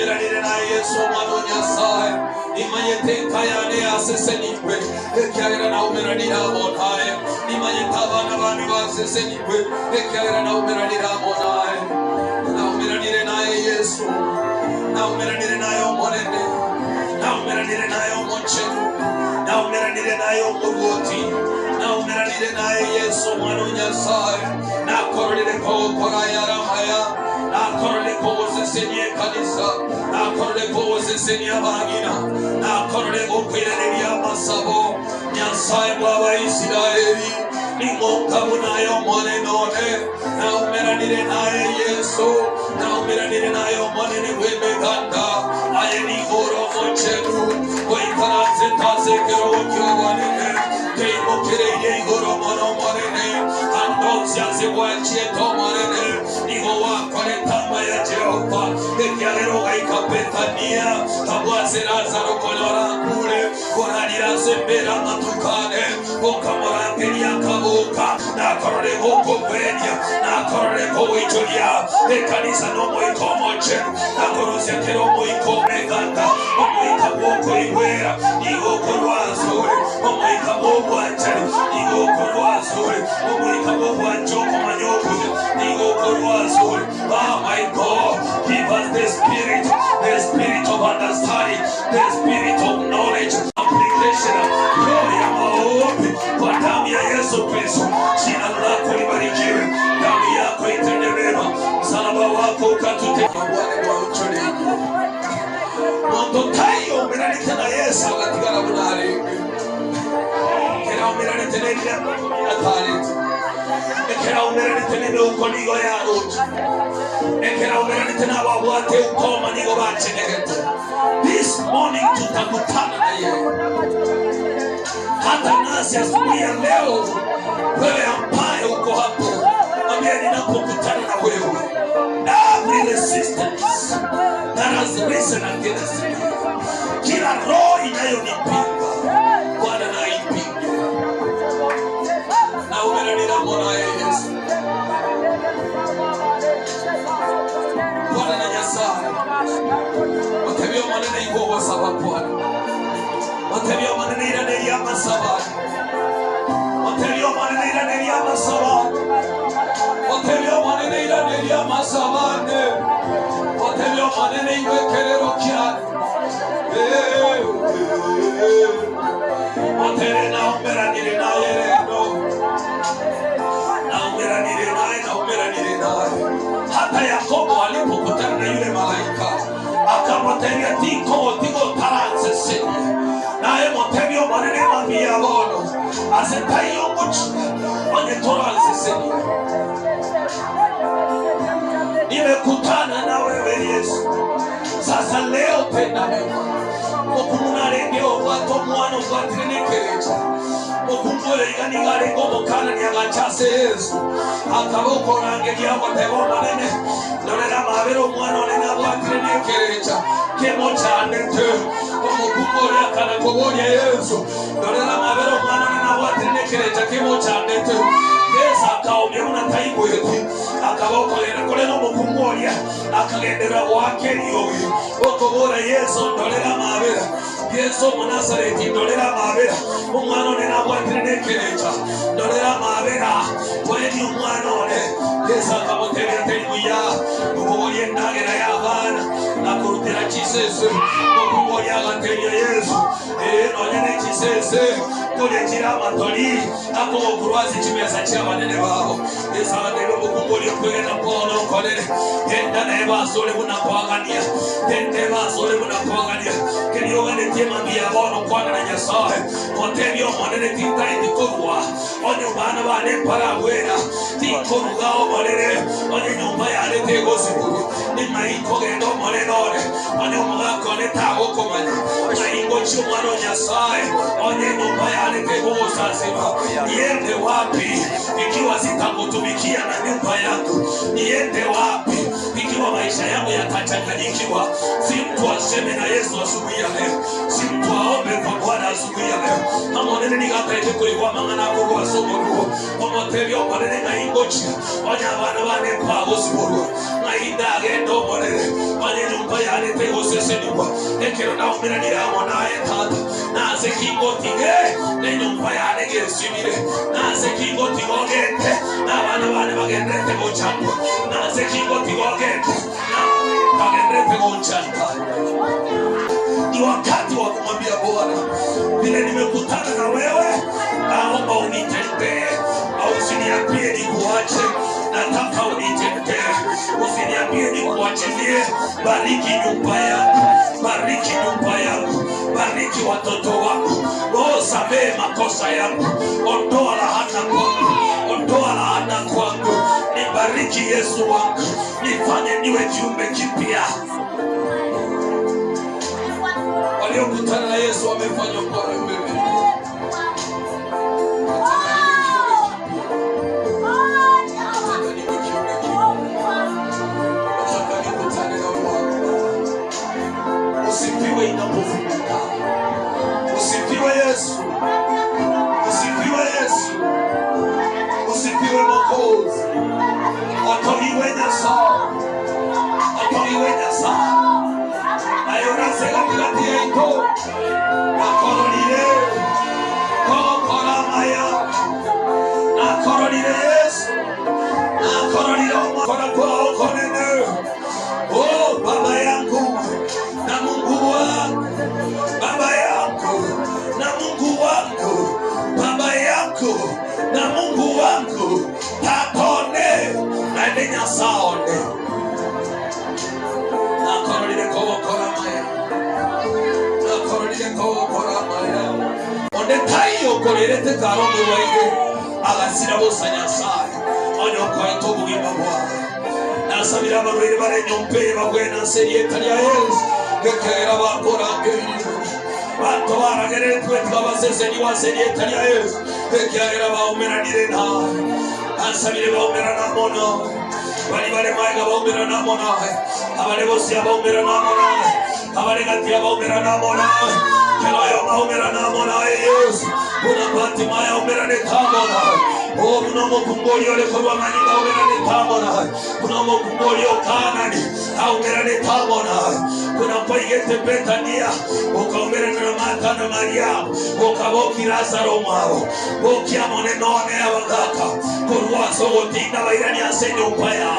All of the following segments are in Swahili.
Naumeranire naye Yesu omwana o Nyasaye nimanyete enkayane yasesenibwe ekyagera naumeranire amo naye nimanyete abana bane basesenibwe ekyagera naumeranire amo naye naumeranire naye Yesu naumeranire naye omonene naumeranire naye omochenu naumeranire naye omurwoti naumeranire naye Yesu omwana o Nyasaye nakororere kogokora yaramaya nakorore kogosesenia ekanisa nakorore kogosesenia abang'ina nakorore gokwiraneria amasabo Nyasaye bwa Abaisiraeli ningonkabu naye omonene one naumeranire naye Yesu naumeranire naye omonene bw'emiganda aye nigoro omochenu goikaranse tasekero ky'obwanene keimokereire igoro mono omonene andonsi bwachiete omonene nigo wakoretama ya Jehova ekyagero gaika Betania abwase Lazaro konyora kure korarira sembera matukane okamorangeria kaboka nakorore gokokwenia nakorore gowichoria ekanisa n'omoika omochenu nakorosekera omoika omeganda omoika gwokoigwera nigo okorwasore omoika gwobwanchani nigo okorwasore omoika gwobwancha okomanya okuya nigo okorwasore. Oh my God, give us the spirit of understanding, the spirit of knowledge, application, roho ya maombi kwa damu ya Yesu Kristo. Jina lako libarikiwe, damu yako itende mema, msalaba wako ukatute. Bwana wa uchorengi mondo tayo umeranite na Yesu agatigara bunare kera umeranite n'eria atarete ekera umeranite n'uko nigo yaruche ekera umeranite n'ababwate ukoma nigo bachenegete. This morning tutakutana na yeye. Hata nasi asubuhi ya leo, wewe ambaye uko hapo, mwambie ninapokutana na wewe, every resistance that has risen against me, kila roho inayonipinga Bwana na ipinge. Na umeranira mwana Yesu Bwana na Nyasaye otebyo manene igwo wasaba Bwana otebyo manene irane ya masaba otebyo manene irane ya masaba otebyo manene irane ya masaba otebyo manene igwe kerero kyane otere naumeranire naye rero naumeranire naye naumeranire naye. Hata Yakobo alipokutana na yule malaika akamotebia tiko tigo taranse senya naye motebio manene mambia bono asetayo muchi onye toranse senya. Nimekutana na wewe Yesu sasa leo tena mema okumunarenge obwato omwana obwatire n'ekerecha okumboleiganigarenga omukana niagachase Yesu akaboko rangeria goteba omonene ndorera mabere omwana one nabwatire n'ekerecha kemochandete omukumboria akana koboria Yesu ndorera mabere omwana one nabwatire n'ekerecha kemochandete. Yesu akaomya unataigwete akaboko kole n'omukumboria akagendera gwake riogi okobora Yesu ndorera mabere Yesu Munazareti ndorera mabera omwana one nabwatire n'ekerecha ndorera mabera kweni omwana one. Yesu akamotebia teri okoboria endagera y'abaana nakurutira chisese okoboria agateria Yesu nonya n'echisese kolya amatoli akogokurwazi chimesa ky'abanene baabo. Yesu agatebia omukumboria okwegenda mpono okolere genda naye basole bunakwagania gende basole bunakwagania kerioganetie mambia bono kwana na Nyasaye motebia omonene tintaiti korwa onye bana bane mparagwera tikoruga omonene onye nyumba yane tegosiburu nimaikogenda omonene one onye omogaka one tagokomanya maingo chiomwana o Nyasaye onye nyumba yane tegosasima. Niende wapi ikiwa sitakutumikia na nyumba yangu? Niende wapi ikiwa maisha yangu yatachanganyikiwa? Si mtu aseme na Yesu asubuhi ya leo, si mtu aombe kwa Bwana asubuhi ya leo. Amonene nigataite kuigwa mang'ana korwa somoruo omotebia omonene ng'aingochia onye abana bane mpagosiborwa ng'aindagenda omonene onye nyumba yane Nibwate guseseniwa ekero naumeranire amo naye tata nase kingotige nenyumba yane gesibire nase kingotigogete n'abana bane bagendete gochangwa nase kingotigogete bagendete gochanga. Ni wakati wa kumwambia Bwana, vile nimekutana na wewe, naomba unitendee, au usiniambie nikuache, nataka unitendee, usiniambie nikuachilie. Bariki nyumba yangu, bariki nyumba yangu, bariki watoto wangu, oh, samehe makosa yangu, ondoa laana kwangu, ondoa laana kwangu, nibariki Yesu wangu, nifanye niwe kiumbe kipya. Waliokutana na Yesu wamefanywa kuwa viumbe vipya. Nataka niwe kiumbe kipya. Nataka nikutane na Bwana. Usifiwe inapofunguka. Usifiwe Yesu. Usifiwe Yesu. Usifiwe Mwokozi. Atoiwe Nyasaye. Atoiwe Nyasaye. Ayorase katikati yaito nakororire kokoramaya nakororire Yesu nakororire omakora kwao konene. Oh, baba yangu na Mungu wangu, baba yangu na Mungu wangu, baba yangu na Mungu wangu, tatone na Nyasaye nakororire kokoramaya nakororire kokoramaya onde taiyo korerete karondo waige agasira bosa Nyasaye onyokoito obugima bwawe nasabira abarwaire bare nyompe bagwena serieta lya Yesu gekera bakorangeire bantu barageretwe twabaseseniwa serieta lya Yesu gekiagera baumeranire nawe ansabire baumerana mono bali bare maiga baumerana mono abale bosi baumerana mono abale gatia baumerana mono keloyo baumerana mono Yesu una Fatima umerane tamona o munomo kungolio lekorwa manyinga umerane tamona munomo kungolio Kanani aumerane tamona kuna poigete Betania ukaumerana na Martha na Maria ukaboki Lazaro mwabo bokiamone none abagaka korwaso gotinda bairani asenyo upaya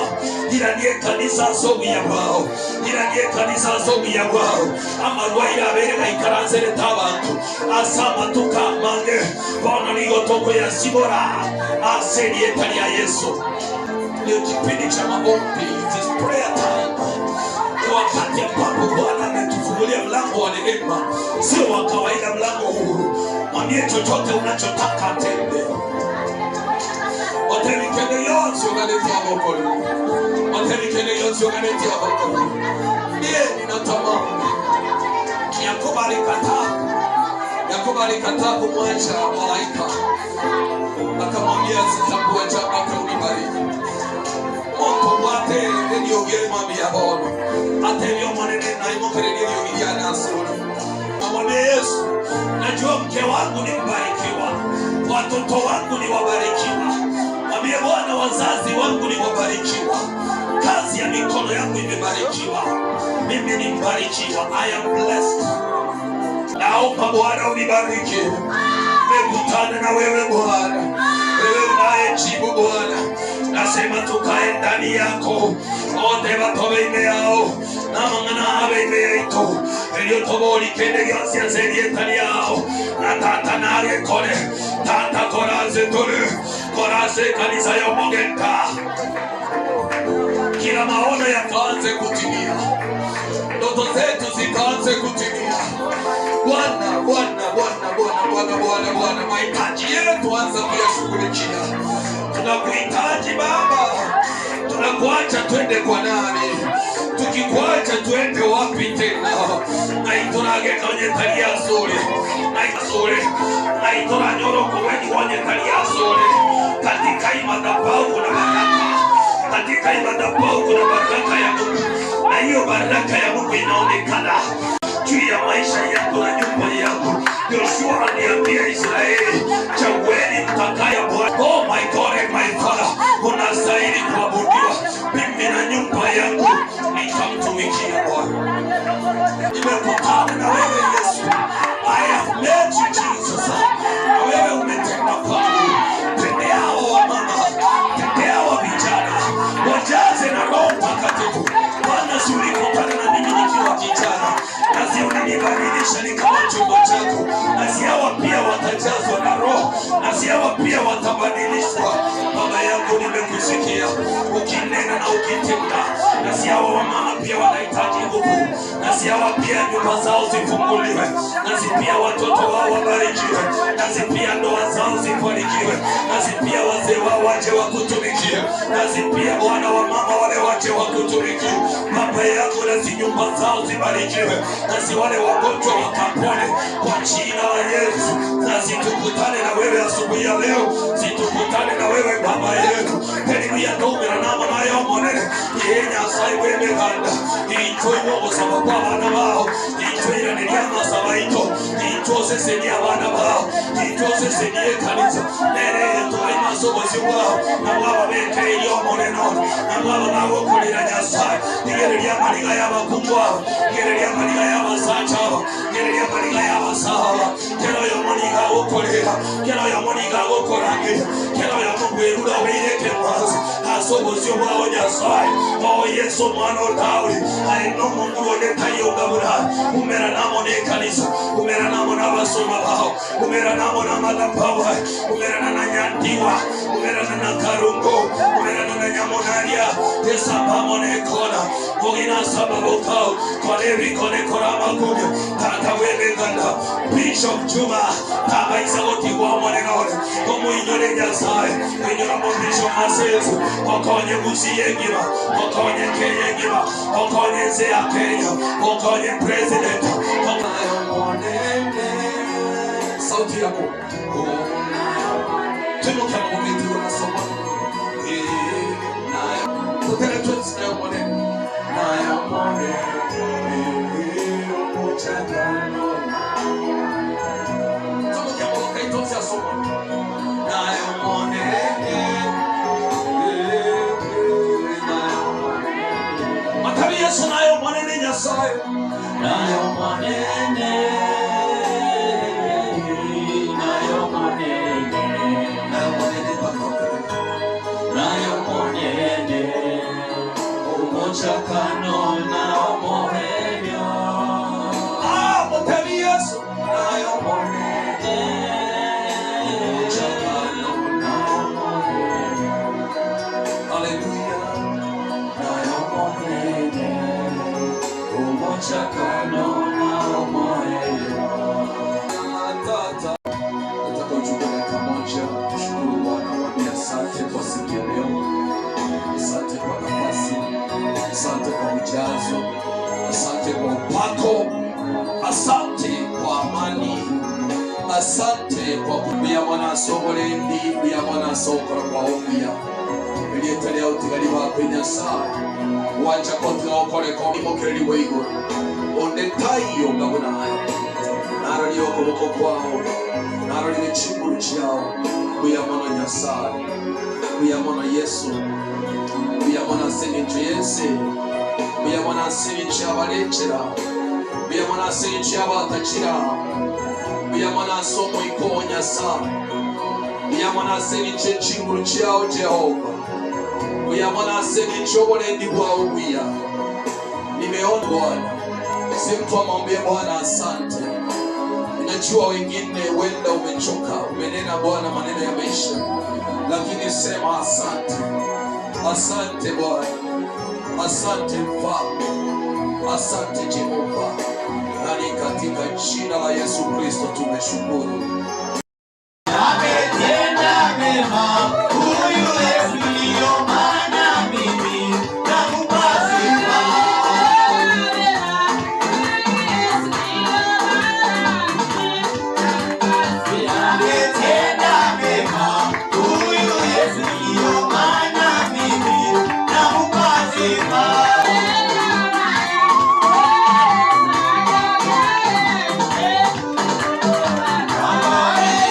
iranie kanisa sogiya bwao iranie kanisa sogiya bwao amarwaire abere gaikaranzere tabantu asamatuka mange bono nigotoko ya sibora aserieta lya Yesu. Ni kipindi cha maombi, it is prayer time. Ni wakati ambapo Bwana ametufungulia mlango wa neema, sio wa kawaida mlango huu. Mwambie chochote unachotaka atende. Otelikene yonsi ogaletia bokoli. Otelikene yonsi ogaletia bokoli. Ndiye ninatamani. Yakobo alikataa. Yakobo alikataa kumwacha malaika. Akamwambia sitakuacha mpaka unibariki. Moto bwate ndio mwambia Bwana. Ate manene na imokere ndio nasoro. Amwambie Yesu, najua mke wangu ni mbarikiwa, watoto wangu ni wabarikiwa. Mwambie Bwana wazazi wangu ni wabarikiwa, kazi ya mikono yangu imebarikiwa, mimi ni mbarikiwa. I am blessed. Naomba Bwana unibariki. Nimekutana na wewe Bwana, wewe unayejibu Bwana. Nasema tukae ndani yako ote batobe ime yao na mangana abe ime yaito eliyotobori kende gyansi serieta yao na tata nare kore tata koraze tore koraze kanisa ya mogenta. Kila maono yakaanze kutimia, ndoto zetu zikaanze kutimia. Bwana, Bwana, Bwana, Bwana, Bwana, Bwana, Bwana, mahitaji yetu anza kuyashughulikia. Tunakuhitaji Baba, tunakuacha twende kwa nani? Tukikuacha twende wapi tena? Naitorage kwenye talia sore, naitore, naitora nyoroko weni kwenye talia sore. Katika hii madhabahu kuna baraka, katika hii madhabahu kuna baraka ya Mungu, na hiyo baraka ya Mungu inaonekana juu ya maisha yako na nyumba yako. Yoshua aliambia Israeli, chagueni mtakaye Bwana. Oh my God and my Father, unastahili kuabudiwa. Mimi na nyumba yangu nitamtumikia Bwana. Nimekutana na wewe Yesu. I have met you Jesus. Na wewe umetenda kwangu. Tendea hao wamama, tendea hao vijana, wajaze na Roho Mtakatifu. Bwana, si ulikutana na mimi nikiwa kijana, na si ulinibadilisha nikawa chombo chako, na si hawa pia watajazwa na Roho, na si hawa pia watabadilishwa. Baba yangu, nimekusikia ukinena na ukitenda, na si hawa wamama pia wanahitaji nguvu, na si hawa pia nyumba zao zifunguliwe, na si pia watoto wao wabarikiwe, na si pia ndoa zao zifanikiwe, na si pia wazee wao waje wakutumikie, na si pia Bwana wamama wale waje wakutumikie. Baba yangu, na si nyumba zao zibarikiwe, na si wale wagonjwa wakapone kwa jina la Yesu. Na si tukutane na wewe asubuhi ya leo, si tukutane na wewe Baba yetu. Teni ya domera na mama ya monene yenya sai wewe kanda icho iwo sababu abana bao icho ira ni ama sabaito icho sese ni abana bao icho sese ni kanisa nere to imaso boziwa na baba beke iyo moneno na baba bawo kulira nyasai igere lya maliga y'abakungwa igere lya maliga y'abasacha igere lya maliga y'abasaha kero yo moniga okolera kero yo moniga okorange kero yo mugwerura weireke mwazi asobozyo bwawo nyasaye o Yesu mwana wa Daudi aino Mungu onetayo gabura umera namo ne kanisa umera namo n'abasoma baho umera namo n'amadapawa umera na nyandiwa umera na karungo umera na nyamonaria tesabamo ne kona ogina sababu kao kone kone korama kubyo tata webenganda Bishop Juma taba isagoti wa monenone komo inyore nyasaye inyora mo Bishop Masesu okonye gusi yegima okonye keyegima okonye zea Kenya okonye president sauti yako tunuka mumiti unasoma na tutere twins na mone na mone umuchagano tunuka mumiti unasoma na mone Matabi Yesu nayo monene nyasaye nayo monene nayo monene nayo monene nayo monene umuchakano na omohenyo ah Matabi Yesu nayo monene umuchakano na omohenyo. Hallelujah. Nayo monene umuchakano na omohenyo. Tata, nataka uchukue dakika moja kushukuru Bwana, mwambie asante kwa siku ya leo, asante kwa nafasi, asante kwa ujazo, asante kwa upako, asante kwa amani, asante kwa kubia mwana sobolendi bia mwana sokora kwa ombia elietalia utigali bakwe nyasaye wacha kotiga okoreka imokereri wa iguru ondetayo ngabonayo narali okuboko kwawo narali n'ekibulu kyawo buyamono nyasaye buyamono Yesu buyamono aseninju yensi buyamono aseninju abalechera buyamono aseninju abatakira buyamono asomoiko nyasaye buyamono aseninju ekibulu kyawo Jehova buyamono aseninju obulendi bwawo buya. Nimeona Bwana, si mtu amwambie Bwana asante. Ninajua wengine wenda umechoka, umenena Bwana maneno ya maisha, lakini sema asante. Asante Bwana, asante Mfalme, asante Jehova. Nani katika jina la Yesu Kristo tumeshukuru. Ametenda mema huyu Yesu, ndio maana mimi nakupa sifa. Ametenda mema huyu Yesu, ndio maana mimi nakupa sifa. Ametenda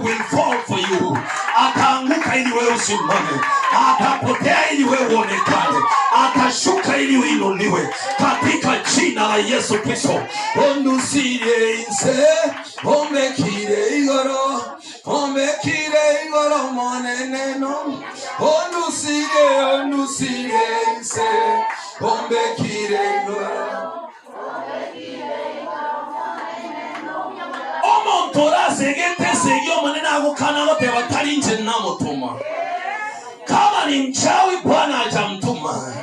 Will fall for you. Ataanguka ili wewe usimame, atapotea ili wewe uonekane, atashuka ili uinuliwe, katika jina la Yesu Kristo. Ondusire inse, ombekire igoro, ombekire igoro monene no. Ondusire, ondusire inse, ombekire igoro. Kama ni mchawi Bwana hajamtuma.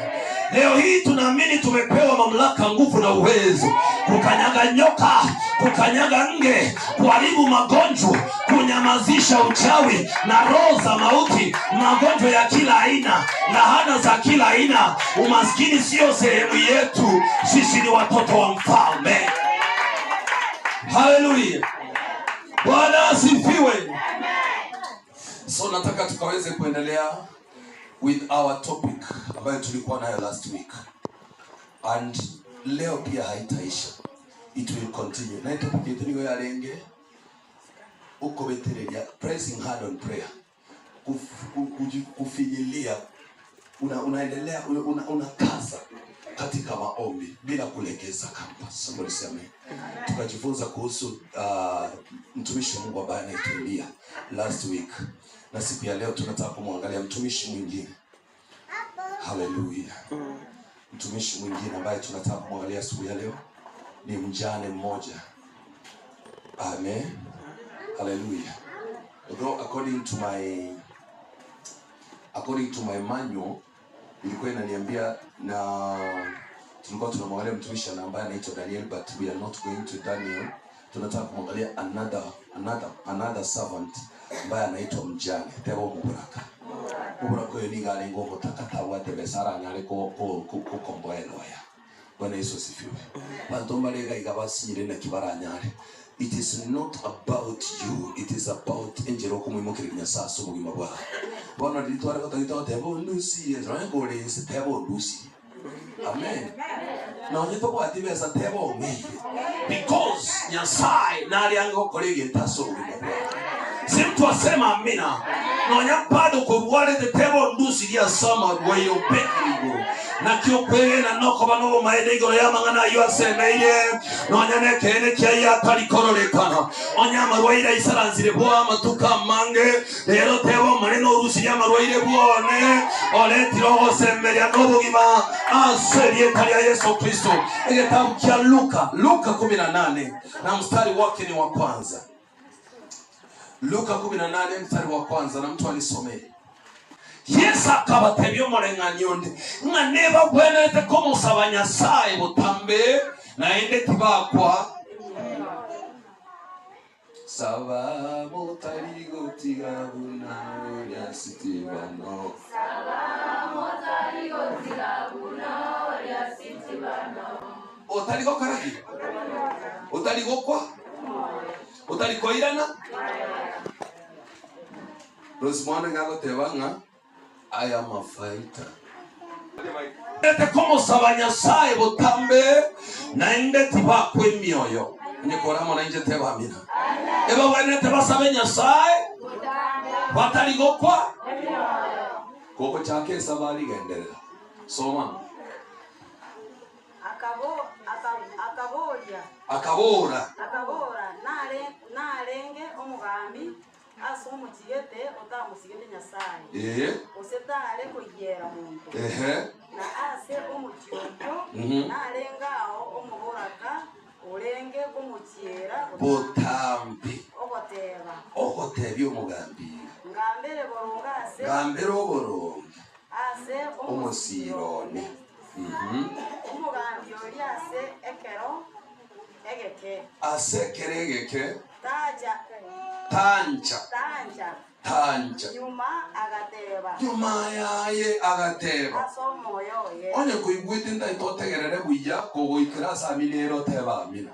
Leo hii tunaamini tumepewa mamlaka, nguvu na uwezo kukanyaga nyoka, kukanyaga nge, kuharibu magonjwa, kunyamazisha uchawi na roho za mauti, magonjwa ya kila aina, laana za kila aina. Umaskini sio sehemu yetu, sisi ni watoto wa mfalme. Haleluya. Bwana asifiwe. So nataka tukaweze kuendelea with our topic ambayo tulikuwa nayo last week. And leo pia haitaisha. It will continue. Na topic yetu ni yarenge uko betereria, pressing hard on prayer. Kufinyilia, unaendelea, unakaza katika maombi bila kulegeza kamba. Somebody say amen. Tukajifunza kuhusu mtumishi wa Mungu ambaye anaitwa Elia last week. Na siku ya leo tunataka kumwangalia mtumishi mwingine. Hallelujah. Mtumishi mwingine ambaye tunataka kumwangalia siku ya leo ni mjane mmoja. Amen. Hallelujah. Although according to my According to my manual ilikuwa inaniambia na tulikuwa tunamwangalia mtumishi ambaye anaitwa Daniel, but we are not going to Daniel. Tunataka kumwangalia another servant ambaye anaitwa mjane Tebo Muburaka. Muburaka huyo ni gari ngo takata tebesara nyale ko ko ko komboelo ya. Bwana Yesu asifiwe. Bantu mbalega igabasire na kibara nyale. It is not about you, it is about enjero kumwimukira Nyasaye ubuzima bwawe. Bwana ritwara ko tagita Tebo Lucy, rango le Tebo Lucy. Amen. Na onye to kwa tibesa Tebo me. Because Nyasaye nali ango kolege taso ubuzima bwawe. Si mtu asema amina. Na onye bado kurwale the Tebo Lucy ya sama rwayo pekirigo. Na kiokwege na noko bano maende igoro ya mangana yo asemeire nonya nekene kyaya atarikorolekana onya marwaire isaranzire bwa matuka mange rero Tebo maneno urusi ya marwaire bwone oletiro gosemeria nobugima aserie taria Yesu Kristo. Ekitabu kya Luka 18 na mstari wake ni wa kwanza. Luka 18 mstari wa kwanza, na mtu anisomee. Yesu akabatebya omoreng'anio ng'a neba bwenete komusaba Nyasaye butambe naende tibakwa saba motarigotiga buna oria sitibano saba motarigotiga buna oria sitibano otarigokaragi otarigokwa otarikoirana Rosemwana ngagoteba ng'a I am a fighter. Ete komusaba Nyasaye butambe naende tibakwe emioyo. Nyikoramo na inje teba amina. Eba wenete basabe Nyasaye batarigokwa koko chake sabali genderera. Soma. Akabora narenge omugambi ase omuchigete otamusigete Nyasaye osetare koyera muntu na ase omuchiondo narenga aho omuboraka orenge komuchiera botambi ogoteba ogotebya omugambi ngambere boronga ase ngambere oboronge ase omusirone omugambi ori ase ekero egeke ase keregeke taja tancha tancha nyuma agateba nyuma yaye agateba asomoyo ye onye kuigwete ndaitotegerere buya kogoikira saminero teba amina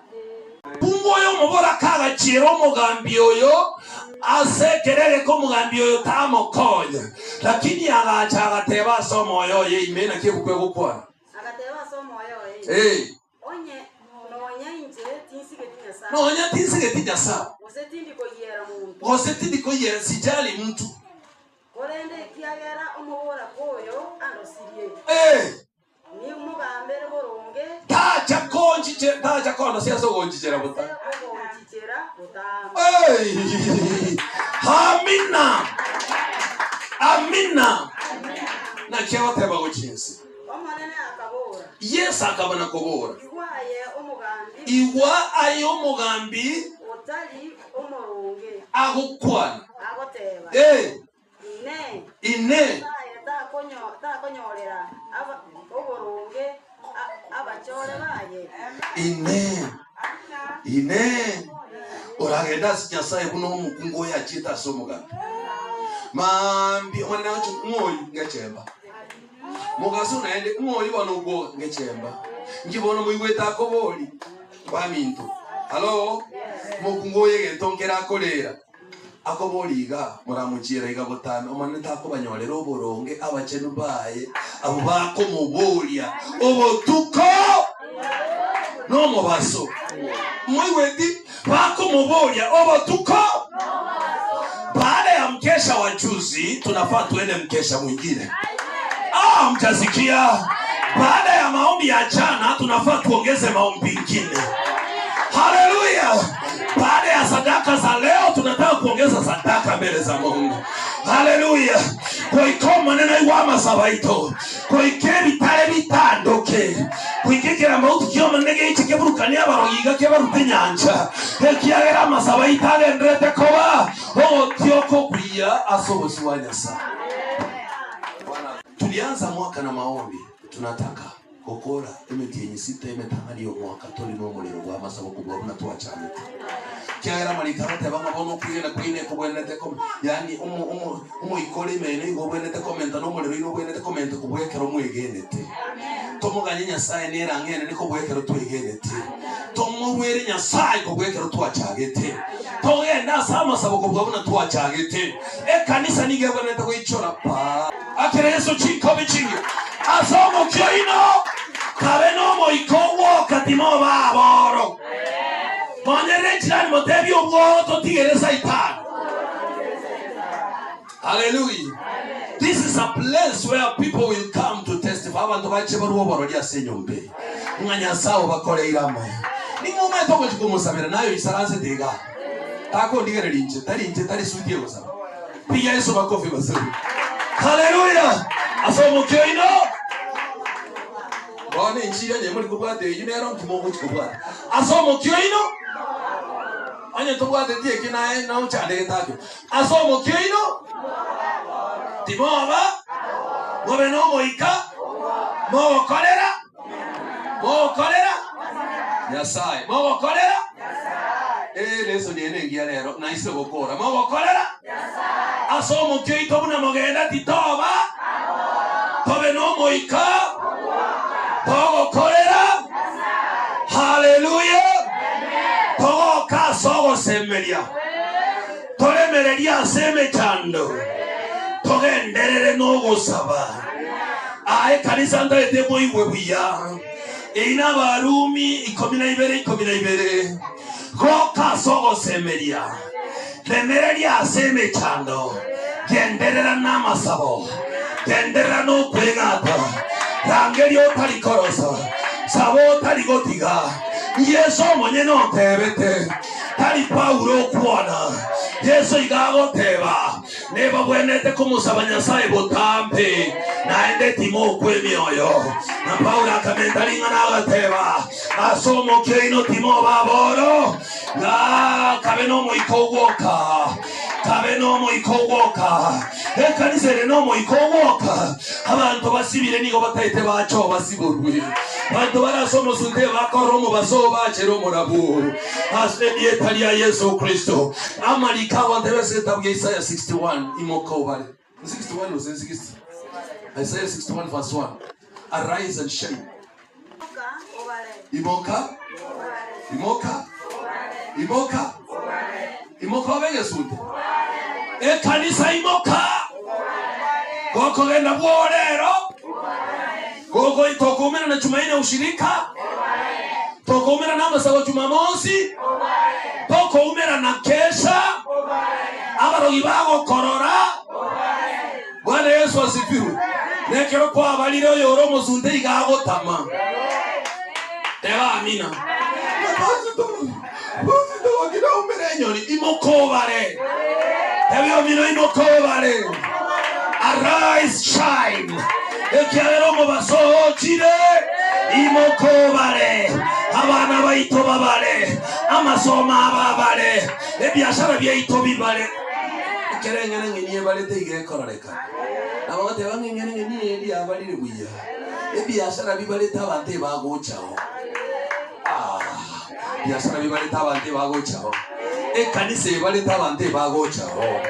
pungo mubora kagachira omugambi oyo asekerere ko mugambi oyo tamokonya lakini agacha agateba asomoyo ye imena kibukwe gukwana agateba asomoyo ye onye nonya inje tinsigeti Nyasaye nonya tinsigeti Nyasaye osetindi koyera muntu osetindi koyera sijali mtu korende kiagera omubora koyo andosirie ni mugambere boronge tacha konji tacha kono siaso gonjichera buta ogonjichera buta amina amina na chewa teba gochinsi omonene akabora Yesu akabana kobora igwaye omugambi igwa ayo omugambi otali omoronge agukwana agoteba ine ine takonyorera aba oboronge abachore baye ine ine oragenda Nyasaye kuno omukungu yachita somugambi mambi omwana wacho ng'oyu ngechemba mugaso naende ng'oyu wano ngechemba ngibona muigweta akobori kwa minto halo mukungu yegento nkera akorera akoboriga muramuchira iga botame omwana takobanyorera oboronge abachenu baye abo bakomuboria obotuko no mubaso muigweti bakomuboria obotuko. Baada ya mkesha wa juzi tunafaa tuende mkesha mwingine. Mtasikia. Baada ya maombi ya jana tunafaa tuongeze maombi mengine. Haleluya. Baada ya sadaka za leo tunataka kuongeza sadaka mbele za Mungu. Haleluya. Koiko maneno iwama sabaito. Koikeri tare bitandoke. Kuikekera mauti kio manege ichi keburukania barogiga kebarute nyanja. Ekiagera masabaita agendrete koba. Otioko kuya asobosi wa Nyasaye. Tulianza mwaka na maombi, tunataka kokora emiti sita emetang'ani omwaka toli n'omuliro gw'amasabo kubwa buna twachanete kiagera marika bateba ng'a bono kwigena kwine kobwenete kom yani omoikore imene igo obwenete komenta n'omuliro ino obwenete komenta kobwekero mwegenete tomoganye Nyasaye nerang'ene niko bwekero twegenete tomobwere Nyasaye kobwekero twachagete togenda ase amasabo kobwa buna twachagete ekanisa nigo ebwenete goichora pa akere Yesu chinkobi chingi asomo kyoino kabe nomoiko wokatimo baboro monyere chirani motebi obwo totigere Saitani. Hallelujah. This is a place where people will come to testify. Abantu bache baruo baroria senyombe ng'anyasawo bakoreira amaya ning'oma togochikomusabira nayo isaranse tega tako ndigere rinche tari inche tari sutie gosaba piga Yesu makofi mazuri. Hallelujah. Asomo kyoino bone inchira nye muri kubwate eyu nero nkimogo chikubwata asomo kyoino anya tobwate tie kinae na uchande takyo asomo kyoino timoba mobe no moika mogokorera mogokorera Nyasaye mogokorera Nyasaye leso nyene ngia lero na ise gokora mogokorera Nyasaye asomo kyoito buna mogenda titoba tobe no moika togokorera. Hallelujah. Togoka sogosemeria toremereria semechando togenderere nogosaba ae kanisa ndaete moigwe buya ina Barumi 12 12 goka sogosemeria remereria semechando genderera namasabo genderera no kwegata rangerio tarikorosa sabo tarigotiga Yesu mwenye no tebete tari Paulo kwana Yesu igagoteba neba bwenete kumusaba Nyasaye botampe naende timo kwe mioyo na Paulo akamentaringa nagateba asomo kyoino timo baboro na kabe no moiko woka kabe no moiko woka ekanisa ere no moiko woka abantu basibire nigo bataite bacho basiburwe bantu barasomo sunte bakoromo baso bachero morabu asedieta lya Yesu Kristo amalika wantebese tabwe Isaiah 61 imoko bale 61 was 60 Isaiah 61 verse 1. Arise and shine. Imoka imoka imoka imoka begesunte ekanisa imoka goko genda bworero gogo itokumira na Jumanne ushirika tokumira na masabo Jumamosi tokumira na kesha abarogi bago korora. Bwana Yesu asifiwe. Nekero kwa abalire yoro muzunde igagotama teba amina. Pastor wagira umerenyoni imokobare tebe mino imokobare. Arise shine ekyalero mu basohokire imokobare abana baito babale amasomo ababale ebiashara byaito bibale ekerengene ngeniye balete igekororeka nabo bateba ngengene ngeniye eri abalire buya ebiashara bibaleta abantu bagochaho biashara bibaleta abantu bagochaho ekanisa ebaleta abantu bagochaho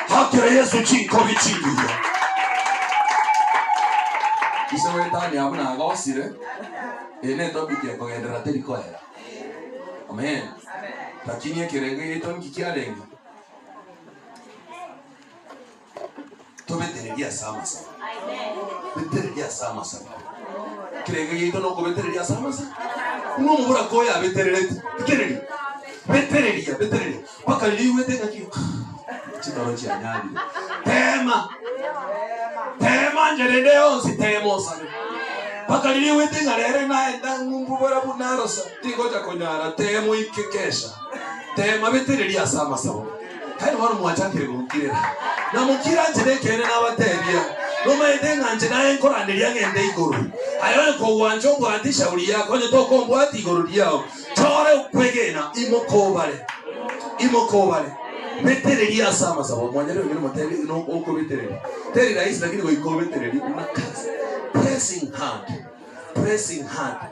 hakira Yesu chinko bichingiye isewetani abuna agosire ene topic ya kogendera terikoera. Amen. Lakini ekerenge yetu nkikiarenga tobetereria sama sama. Betereria sama sama. Kirenge yetu no kobetereria sama sama. No mubura koya betererete. Betereria. Betereria, betereria. Paka liwete ngaki. Chitoro chia nyali. Tema. Tema njerede onsi temo sana. Paka liwete ngarere naenda ngumbubora bunarosa. Tingoja konyara temo ikekesha. Tema betereria sama sama. Kandi wano mwachakire gukirera. Na mukira njerekere n'abateria. Nomaende nganje naye nkoranderia ngende iguru. Ayo ko wanjo bwandisha uri yako nyo tokombwa iguru ryao. Chore ukwegena imokobare. Imokobare. Betereria sama sama. Mwanyere wengine moteli no uko betereria. Teri rahisi lakini uko betereria una kazi. Pressing hard, pressing hard.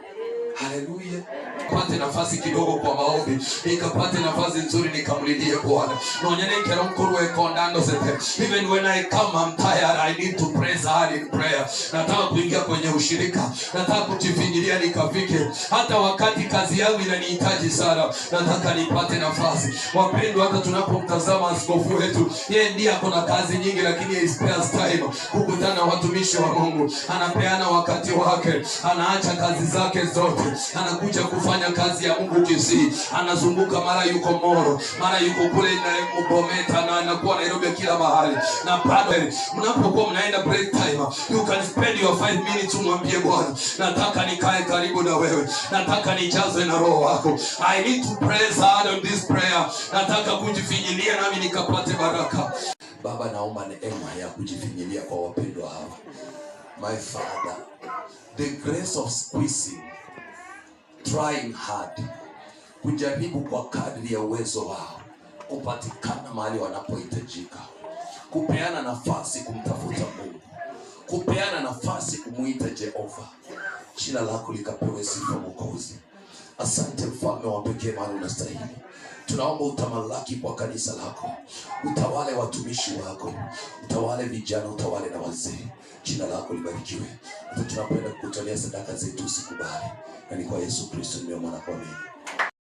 Haleluya. Pate nafasi kidogo kwa maombi, nikapate nafasi nzuri nikamlilie Bwana. Nonyene mkuru ekondando sete. Even when I come I'm tired, I need to press hard in prayer. Nataka kuingia kwenye ushirika, nataka kujifinyilia nikafike. Hata wakati kazi yangu inanihitaji sana, nataka nipate nafasi. Wapendwa, hata tunapomtazama askofu wetu, yeye ndiye ako na kazi nyingi, lakini he spares time kukutana na watumishi wa Mungu. Anapeana wakati wake, anaacha kazi zake zote, anakuja kufanya kazi ya Mungu Kisii. Anazunguka, mara yuko Moro, mara yuko kule na Bometa, na anakuwa Nairobi, kila mahali. Na bado mnapokuwa mnaenda break time, you can spend your 5 minutes umwambie Bwana, nataka nikae karibu na wewe, nataka nijazwe na roho wako. I need to press hard on this prayer. Nataka kujifinyilia nami nikapate baraka. Baba, naomba neema ya kujifinyilia kwa wapendwa hawa. My Father, the grace of squeezing, trying hard, kujaribu kwa kadri ya uwezo wao, kupatikana mahali wanapohitajika, kupeana nafasi kumtafuta Mungu, kupeana nafasi kumuita Jehova. Jina lako likapewe sifa, Mwokozi. Asante mfalme wa pekee, maana unastahili. Tunaomba utamalaki kwa kanisa lako, utawale watumishi wako, utawale vijana, utawale na wazee. Jina lako libarikiwe. Hata tunapoenda kukutolea sadaka zetu usikubali, na ni kwa Yesu Kristo nimeomba na kuamini.